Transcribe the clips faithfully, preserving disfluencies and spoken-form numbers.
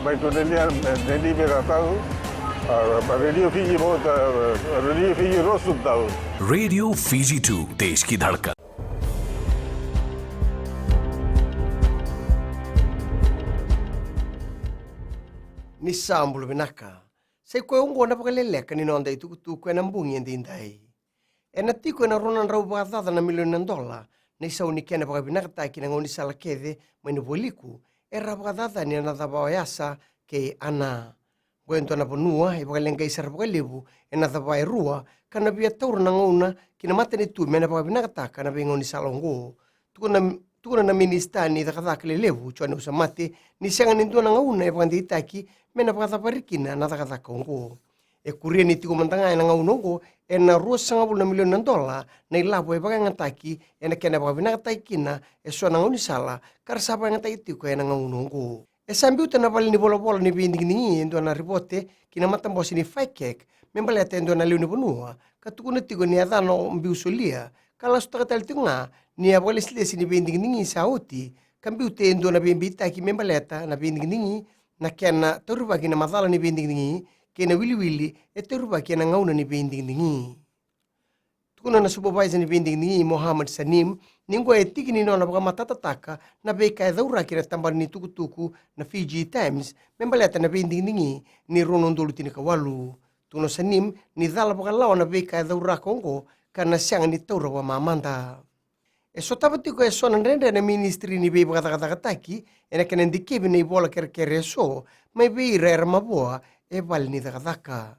Mai tu nenia, neni me ratau, a, pa Radio Fiji mo ta, Radio Fiji Rosu tau. Radio Fiji two, देश की धड़कन। Ni sa bula vinaka. Sa i koya oqo na vakaleleka ni noda itukutuku ena bogi edaidai. Ena tiko ena rua na drau vakacaca na milioni na dola na isau ni kena vakavinakataki na gaunisala kece mai na vualiku era a vakacacani ena cava oya sa kei ana. Oqo e dua na vanua e vakaleqai sara vakalevu ena cava e rua ka na via taura na gauna ki na matanitu me na vakavinakataka na veigaunisala oqo. Tukuna, tukuna na minisita ni cakacaka lelevu, Jone Usamate, ni sega ni dua na gauna e vakadeitaki me na vakacavari kina na cakacaka oqo. E kuria ni tiko mada ga ena gauna oqo ena ruasagavulu na milioni na dola na ilavo e vakayagataki ena kena vakavinakataki kina e so na gaunisala ka ra sa vakayagataki tiko ena gauna oqo. E sa biuta na vale ni volavola ni veidigidigi e dua na ripote ki na matabose ni FICAC me baleta e dua na lewe ni vanua ka tukuna tiko ni a yacana o Biu Solia, ka lasutaka tale tiko ga ni a vakalesilesi ni veidigidigi sa oti ka biuta e dua na veibeitaki me baleta na veidigidigi, na kena taurivaki na macala ni veidigidigi kei na wiliwili e taurivaki ena gauna ni veidigidigi. Tukuna na supervisor ni veidigidigi, Mohammed Sanim, ni oqo e tiki ni nona vakamatatataka na veika e cauraki na tabana ni tukutuku na Fiji Times me baleta na veidigidigi ni rua na udolu tinikawalu. Tukuna o Sanim ni cala vakalawa na veika e cauraka oqo ka na sega ni taura vakamamada. E sotava tiko e so na dredre na ministry ni veivakacakacakataki ena kena dikevi na ivola kerekere e so mai vei ira era mavoa e vale ni cakacaka.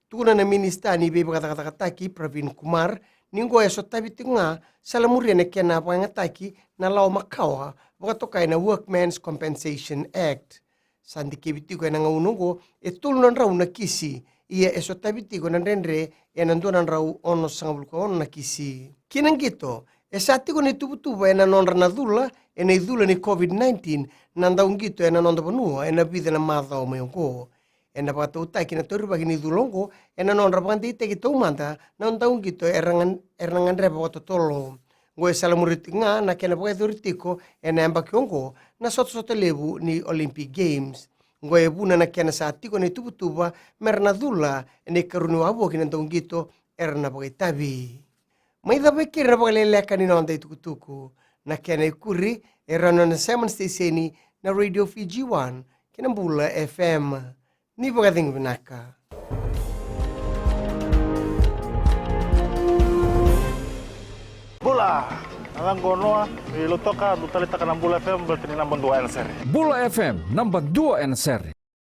Tukuna na minisita ni veivakacakacakataki, Praveen Kumar, ni oqo e sotavi tiko ga, salamuria na kena vakayagataki na lawa makawa vakatokai na Workmen's Compensation Act. Sa dikevi tiko ena gauna oqo e tolu na drau na kisi, ia e sotavi tiko na dredre ena dua na drau onosagavulu ka ono na kisi. Ki na qito, e sa tiko na ituvatuva ena nodra na cula ena icula ni COVID nineteen na dauqito ena noda vanua ena vica na macawa mai oqo. Ena vakatautaki na taurivaki ni cula oqo ena nodra vakadeitaki taumada na dauqito era ga, era na gadreva vakatotolo. Oqo e salamuria tiko ga na kena vakayacori tiko ena yabaki oqo na sotasota levu ni Olympic Games. Oqo e vuna na kena sa tiko na ituvatuva mera na cula ena ikarua ni wavoki na dauqito era na vakaitavi. Mai cava e keri na vakaleleka ni noda itukutuku. Na kena ikuri e rawa na Simon Station na Radio Fiji One kei na Bula F M. Ni vakacegu vinaka. Bula! Na yacaqu o Noa, ni Lautoka, dou taleitaka na Bula F M, baleta ni naba dua ena sere. Bula F M, naba dua ena sere.